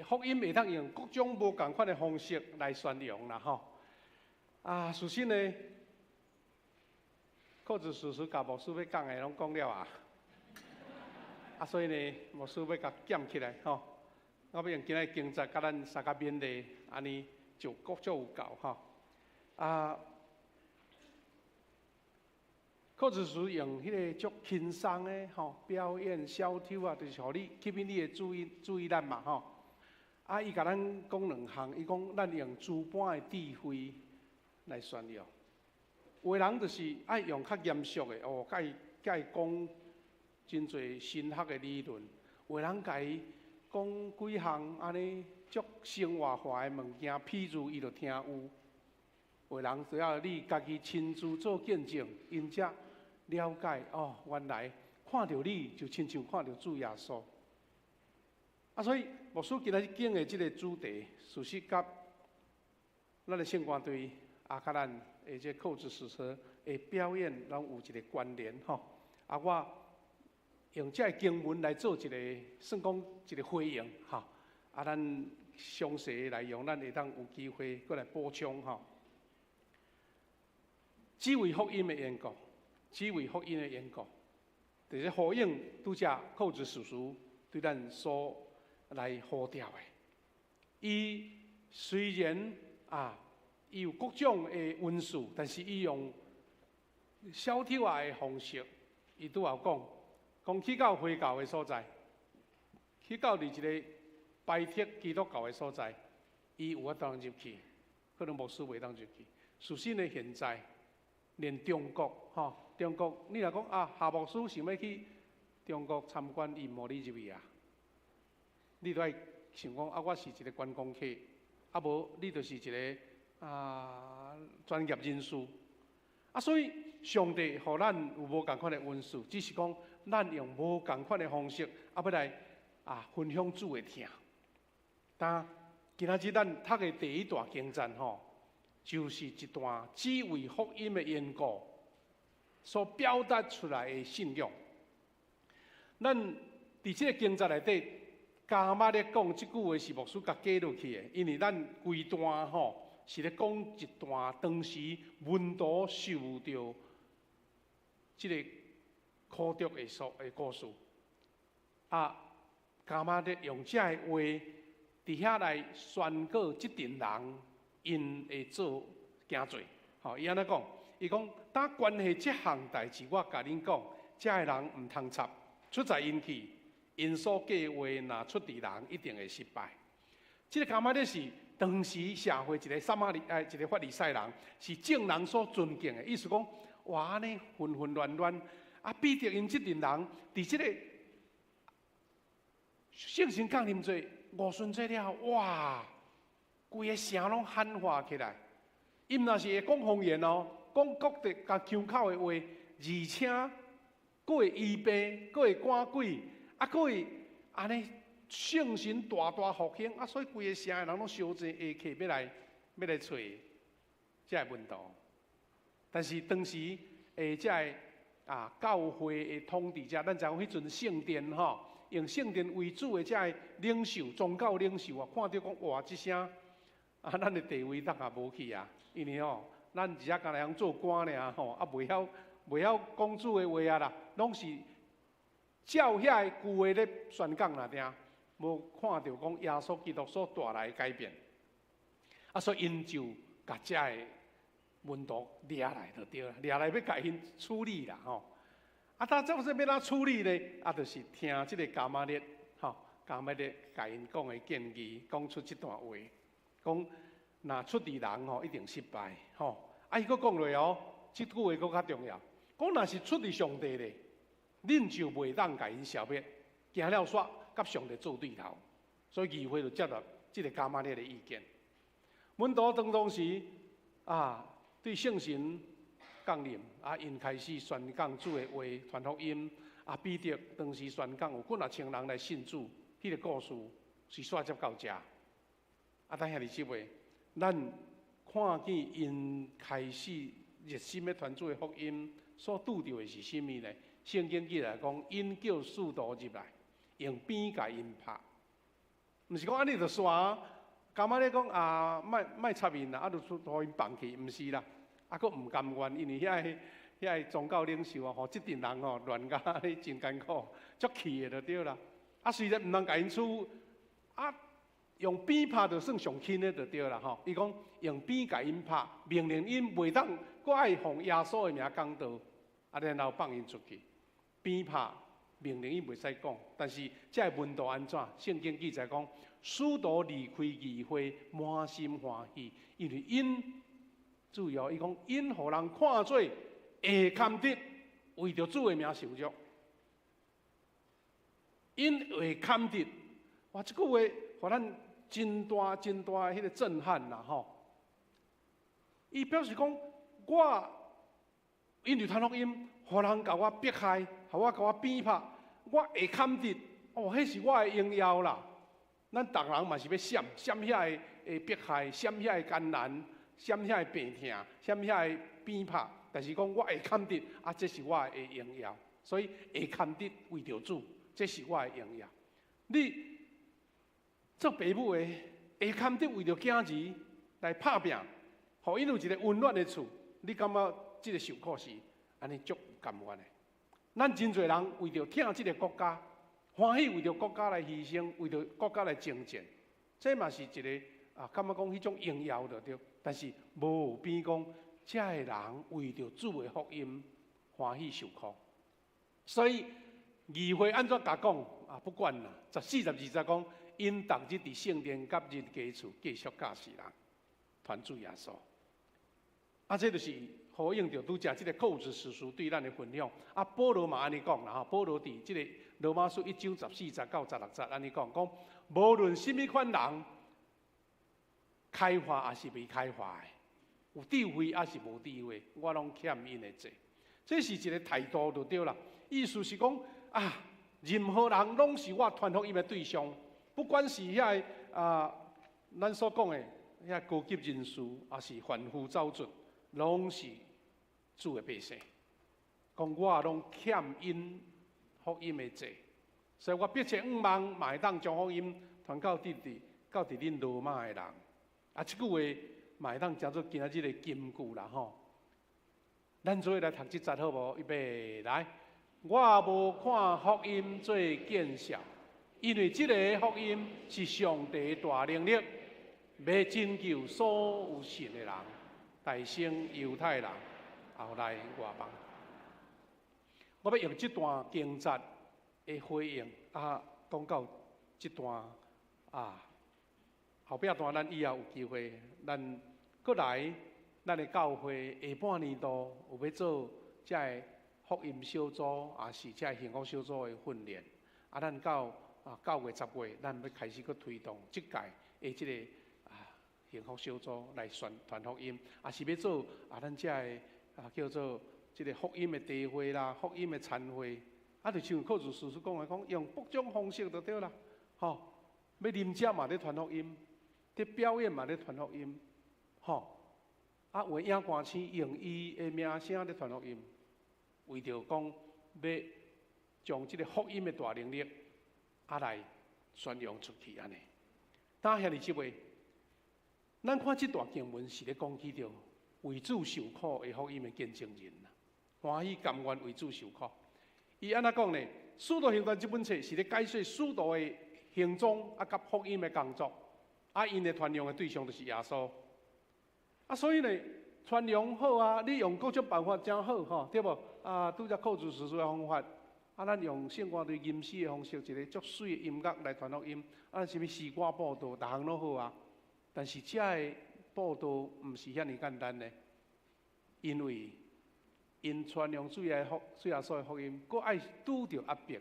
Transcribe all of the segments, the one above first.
福音會當用各種無仝款的方式來宣揚啦吼。啊，事實呢，靠著事實共牧師欲講的攏講了啊。啊，所以呢，牧師欲共減起來吼。我欲用今仔經節共咱相共勉勵，按呢就閣足有夠吼。啊，靠著是用彼个足輕鬆的吼表演小丑啊，就是予你吸引你的注意注意力嘛吼。啊，伊共咱講兩項，伊講咱用諸般的智慧來宣揚。有的人就是愛用較嚴肅的哦，共伊共伊講真濟神學的理論。有的人共伊講幾項按呢足生活化的物件，譬如伊就聽有。有的人只要你家己親自做見證，𪜶才了解哦，原來看著你就親像看著主耶穌。啊，所以牧師今仔日講的這个主題，事實佮咱的聖歌隊啊，佮咱的這扣子詩詞的表演，攏有一个關聯吼。啊，我用這个經文來做一個算講一個回應吼。啊，咱詳細內容，咱會當有機會閣來補充吼。只為福音的緣故，只為福音的緣故，就是呼應拄才扣子叔叔對咱所來呼召的。伊雖然啊，伊有各種的恩賜，但是伊用小丑仔的方式，伊拄仔講，講去到回教的所在，去到佇一个排斥基督教的所在，伊有法度入去，可能牧師袂當入去。事實呢，現在連中國吼，中國你若講啊，夏牧師想欲去中國參觀，伊毋予你入去啊。你都愛想講啊，我是一个觀光客，啊無你就是一个啊專業人士。啊，所以上帝予咱有無仝款的恩賜，只是講咱用無仝款的方式，啊欲來啊分享主的疼。但今仔日咱讀的第一段經節吼，就是一段只為福音的緣故所表達出來的信仰。咱佇這个經節內底，加瑪咧講這句話是牧師共加落去的，因為咱規段吼是咧講一段當時門徒受著這个苦毒的所的故事。啊，加瑪咧用這个話佇遐來宣告這陣人𪜶會做行做。吼，伊按呢講？伊講，當關係這項代誌，我共恁講，這个人毋通插，出在𪜶去，𪜶所計劃若出佇人，一定會失敗。這个加瑪列是當時社會一个撒瑪利亞，一个法利賽人，是眾人所尊敬的。意思講，哇，按呢紛紛亂亂，啊，彼得𪜶這陣人，佇這个聖神降臨節五旬節了，哇，規个城攏喊話起來。伊毋若是會講方言哦，講各地共腔口的話，而且閣會醫病，閣會趕鬼，啊，閣會按呢聖神大大復興，啊，所以規个城的人攏相爭下客欲來揣這个門徒。但是當時的這个啊教會的統治者，咱知影彼陣聖殿吼，用聖殿為主的這个領袖、宗教領袖啊，看著講哇，這聲啊，咱的地位當也無去啊，因為吼，咱而家干焦曉做官爾吼，啊，袂曉講主的話啊啦，攏是照遐个舊的咧宣講啦，定無看著講耶穌基督所帶來的改變，啊，所以𪜶就共這个門徒掠來就對啦，掠來欲共𪜶處理啦吼。啊，他這是欲按怎處理呢？啊，就是聽這个加瑪列吼，加瑪列共𪜶講的建議，講出這段話，講若出佇人吼，一定失敗吼。啊，伊閣講落哦，這句話閣較重要，講若是出佇上帝咧，恁就袂當共𪜶消滅，驚了煞佮上帝做對頭，所以議會就接納這个加瑪列的意見。門徒當時啊，對聖神降臨啊，𪜶開始宣講主的話，傳福音。啊，彼得當時宣講有幾若千人來信主，彼个故事是煞接到遮。啊，等兄弟姊妹，咱看見𪜶開始熱心欲傳主的福音，所拄著的是啥物呢？聖經記載講，𪜶叫使徒入來，用鞭共𪜶拍。毋是講按呢就煞，感覺咧講啊，莫莫插𪜶啦，啊，就予𪜶放去，毋是啦，啊，閣毋甘願，因為遐個宗教領袖啊，吼，這陣人吼亂甲按呢真艱苦，足氣的就對啦。啊，雖然毋通共𪜶處，啊，用鞭拍就算上輕的就對啦吼。伊講用鞭共𪜶拍，命令𪜶袂當閣愛奉耶穌的名講道，啊，然後放𪜶出去。鞭拍，命令𪜶袂使講，但是這个門徒按怎？聖經記載講，使徒離開議會，滿心歡喜，因為𪜶注意哦，伊講𪜶予人看做會堪得為著主的名受辱，𪜶會堪得，哇！這句話予咱真大真大的彼個震撼啦吼！伊表示講，我因為傳福音，予人共我迫害，予我共我鞭拍，我會堪得，哦，彼是我的榮耀啦！咱逐人嘛是欲閃閃遐个迫害，閃遐個艱難，閃遐個病痛，閃遐個鞭拍，但是講我會堪得，啊，這是我的榮耀，所以會堪得為著主，這是我的榮耀。你做爸母的會堪得為著囝兒來拍拚，予𪜶有一個溫暖的厝，你感覺這個受苦是按呢足甘願的？咱真濟人為著疼這個國家，歡喜為著國家來犧牲，為著國家來征戰，這嘛是一個啊，感覺講彼種榮耀就對。但是無有比講，這个人為著主的福音歡喜受苦。所以議會按怎共講啊？不管啦，14、12節講，𪜶逐日佇聖殿佮日家厝繼續教示人，傳主耶穌。啊，這就是呼應著拄才這個扣子叔叔對咱的分享。啊，保羅嘛按呢講啦吼，保羅佇這個羅馬書1章14節到16節按呢講，講無論啥物款人，開化抑是未開化的，有智慧抑是無智慧，我攏欠𪜶的債。這是一個態度就對啦。意思是講啊，任何人攏是我傳福音的對象，不管是遐個啊，咱所講的遐高級人士，抑是凡夫走卒，攏是主的百姓。講我攏欠𪜶福音的債，所以我迫切向望嘛會當將福音傳到佇佇到佇恁羅馬的人。啊，這句話嘛會當成做今仔日的金句啦吼。咱做伙來讀這節好無？預備來，我無看福音做見笑，因為這个福音是上帝大能力，欲拯救所有信的人，大先猶太人，後來外邦。我欲用這段經節的回應啊，講到這段啊，後壁段咱以後有機會，咱閣來咱的教會下半年度有欲做這个福音小組，抑是這个幸福小組的訓練。啊，咱到啊9月10月，咱欲開始閣推動這屆的這個啊幸福小組來宣傳福音，抑是欲做啊咱這个啊叫做這个福音的茶會啦，福音的餐會，啊，就像課主叔叔講的，講用各種方式就對啦，吼，欲啉食嘛咧傳福音，佇表演嘛咧傳福音，吼，啊，有的影歌星用伊的名聲咧傳福音，為著講欲將這个福音的大能力啊來宣揚出去按呢。當兄弟姊妹，咱看這段經文是咧講起著為主受苦的福音的見證人啦，歡喜甘願為主受苦。伊按怎講呢？《使徒行傳》這本冊是咧解說使徒的行蹤啊，佮福音的工作，啊，𪜶的傳揚的對象就是耶穌。啊，所以呢，傳揚好啊，你用各種辦法誠好吼，對無？啊，拄才扣子叔叔的方法，啊，咱用聖歌隊吟詩的方式，一个足媠的音樂來傳福音，啊，啥物詩歌佈道，逐項攏好啊。但是這个佈道毋是遐爾簡單的，因為𪜶傳揚主耶穌的福音，閣愛拄著壓迫，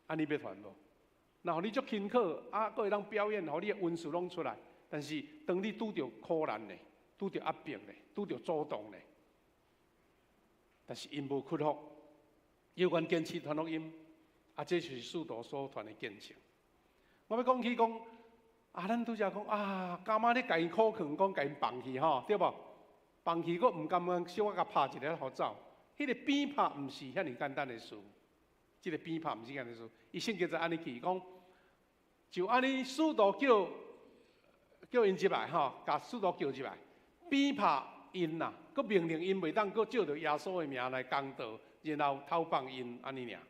按呢欲傳無？若予你足輕巧，啊，閣會當表演，予你的恩賜攏出來。但是當你拄著苦難咧，拄著壓迫咧，拄著阻擋咧，但是𪜶無屈服，猶原堅持傳福音，啊，這就是使徒所傳的見證。我欲講起講，啊，咱拄才講啊，感覺你共𪜶苦勸，講共𪜶放去吼，對無？放去閣毋甘願，小可共拍一下予走。彼个鞭拍毋是遐爾簡單的事。這個鞭拍毋是按呢意思，伊聖經就按呢記講，就按呢使徒叫叫𪜶入來吼，共使徒叫入來，鞭拍𪜶啦，閣命令𪜶袂當閣借著耶穌的名來講道，然後偷放𪜶按呢爾。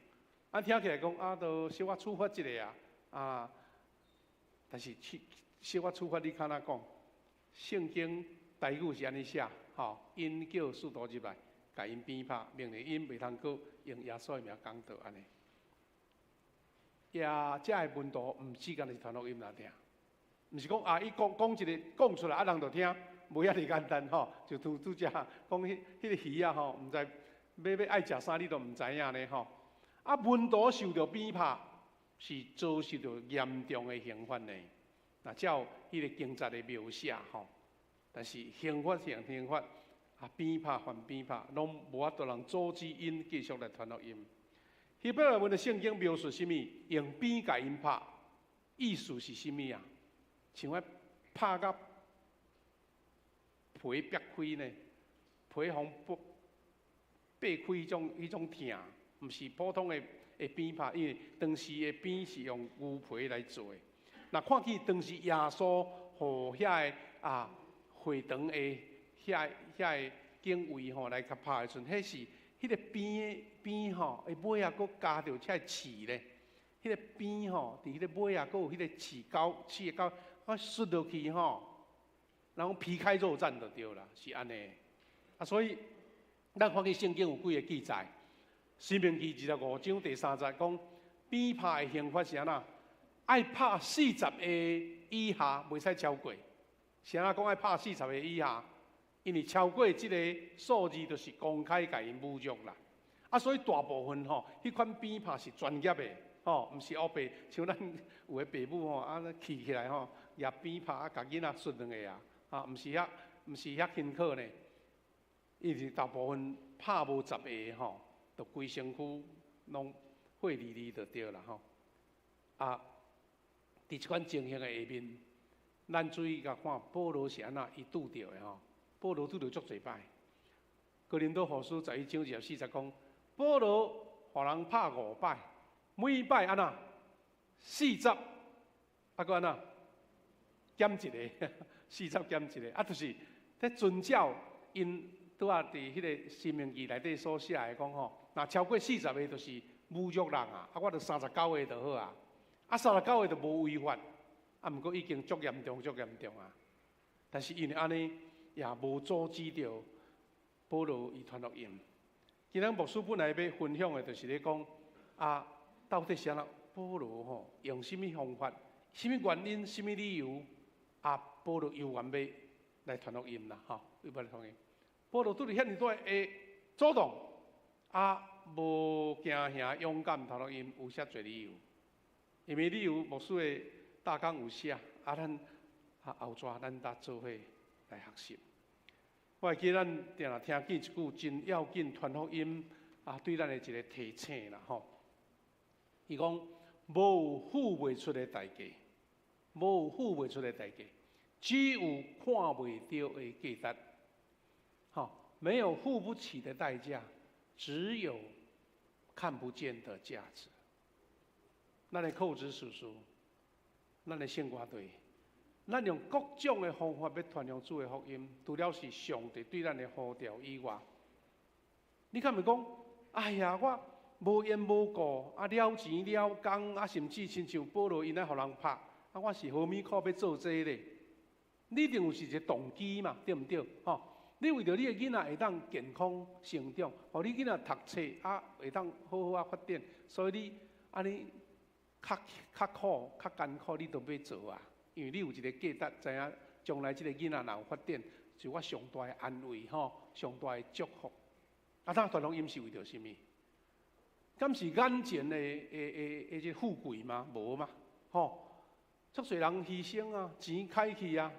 啊，聽起來講啊，都小可處罰一下啊，啊，但是小可處罰你較怎講？聖經台語是按呢寫，吼，𪜶叫使徒入來，共𪜶鞭拍，命令𪜶袂通閣用耶穌的名講道按呢。也遮的門徒毋止干焦是傳福音來聽，毋是講啊，伊講講一个講出來啊，人就聽，無遐爾簡單吼。就拄拄才講彼彼个魚仔吼，毋知欲欲愛食啥，你都毋知影咧吼。啊，門徒受著鞭拍，是遭受著嚴重的刑罰呢。若照彼个經節的描寫吼，但是刑罰是刑罰，啊，鞭拍還鞭拍，攏無法度通阻止𪜶繼續來傳福音。希伯來文的聖經描述啥物？用鞭共𪜶拍，意思是啥物啊？像我拍甲皮煏開呢，皮予剝開彼種疼，毋是普通的的鞭拍，因為當時的鞭是用牛皮來做的。若看見當時耶穌予遐个啊會堂的遐遐个警衛吼來共拍的時陣，彼是彼个鞭的鞭吼，伊尾仔閣咬著遐个刺咧。彼个鞭吼，佇彼个尾仔閣有彼個刺溝，刺的溝，我欶落去吼，然後皮開肉綻就對啦，是按呢。啊，所以咱看見聖經有幾个記載，申命記25章第3節講，鞭拍的刑罰是按怎？愛拍四十个以下，袂使超過。是按怎講愛拍四十个以下？因為超過這个數字，就是公開共𪜶侮辱啦。啊，所以大部分吼，彼款鞭拍是專業的，吼，毋是烏白，像咱有的爸母吼，啊，氣起來吼，舉鞭拍啊，共囡仔摔兩下啊，啊，毋是遐輕巧呢。因為大部分拍無十个吼，就規身軀攏血離離就對啦吼。啊，佇這款情形的下面，咱注意共看保羅是按怎伊拄著的吼。保羅拄著足濟擺。哥林多後書11章24節講，保羅予人拍五擺，每擺按怎？四十，啊閣按怎？減一个，四十減一个，啊，就是咧遵照𪜶拄仔佇彼个申命記內底所寫的講吼，若超過四十个就是侮辱人啊，啊，我就39个就好啊，啊，三十九个就無違法，啊，毋過已經足嚴重、足嚴重啊。但是因為按呢，也無阻止著保羅伊傳福音。今仔牧師本來欲分享的，就是咧講啊，到底是按怎保羅吼用啥物方法、啥物原因、啥物理由啊？保羅猶原欲來傳福音啦，吼，猶原來傳福音。保羅拄著遐爾大的阻擋，啊，無驚嚇，勇敢傳福音，有啥濟理由？因為理由牧師的大綱有寫，啊，咱啊後逝咱搭做伙來學習。我會記咱定定聽見一句真要緊傳福音啊，對咱的一个提醒啦吼。伊講無有付袂出的代價，無有付袂出的代價，只有看袂著的價值。吼，沒有付不起的代價，只有看不見的價值。咱的寇子叔叔，咱的聖歌隊，咱用各種的方法欲傳揚主的福音，除了是上帝對咱的呼召以外，你敢會講？哎呀，我無緣無故啊，了錢了工啊，甚至親像保羅𪜶來予人拍，啊，我是何物苦欲做這咧？你一定有是一个動機嘛，對毋對？吼，你為著你的囡仔會當健康成長，予你囡仔讀冊啊會當好好啊發展，所以你按呢較較苦、較艱苦，你都欲做啊。因為你有一个價值，知影將來這个囡仔若有發展，是我上大的安慰吼，上大的祝福。啊，咱傳福音是為著啥物？敢是眼前的這富貴嗎？無嘛，吼！足濟人犧牲啊，錢開去啊，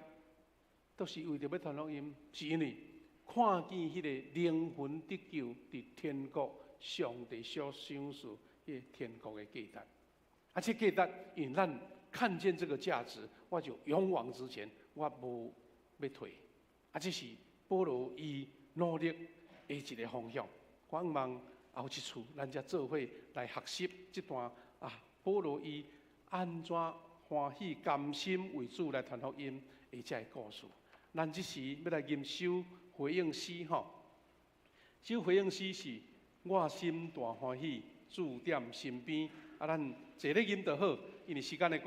都是為著欲傳福音，是因為看見彼个靈魂得救，佇天國上帝所賞賜彼个天國的價值。啊，這價值，因為咱看見這個價值，我就勇往直前，我無欲退。啊，這是保羅伊努力的一个方向。我向望後一次，咱才做伙來學習這段啊，保羅伊按怎歡喜甘心為主來傳福音，的這个故事。咱這時欲來吟首回應詩吼，這首回應詩是我心大歡喜，主踮身邊。啊，咱坐咧吟就好，因為時間的關。